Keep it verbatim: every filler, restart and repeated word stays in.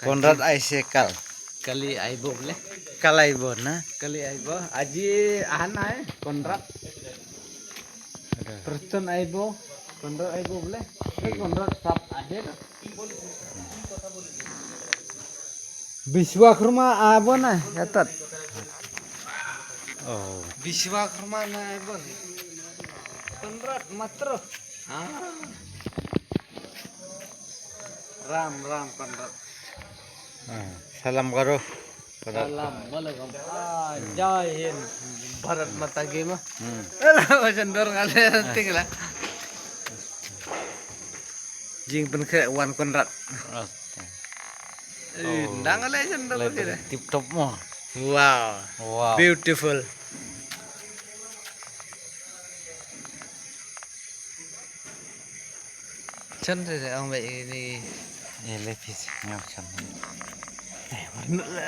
Konrad ai se kal. Kali aibo ble. Kal aibo na. Kali aibo. Aji ahan ai Konrad. Preston aibo. Konrad aibo ble. Konrad sap aje. Biswakarma aibo na yatat. Oh. Biswakarma na aibo. Konrad matro. Ah. Ram, ram, Konrad. Ah, salam Garo. Konrad. Salam alaikum. Ah, Jai Hind. Bharat Mata Ki ma. Hmm. Alah, macam dor ngale ting lah. Jing pen ke wan Konrad. Eh, ndang ale chen dor ke. Tip top mo. Wow. Wow. Beautiful. Chan de ong ba ini. Ye le pis ngau chan. Eh, mana le.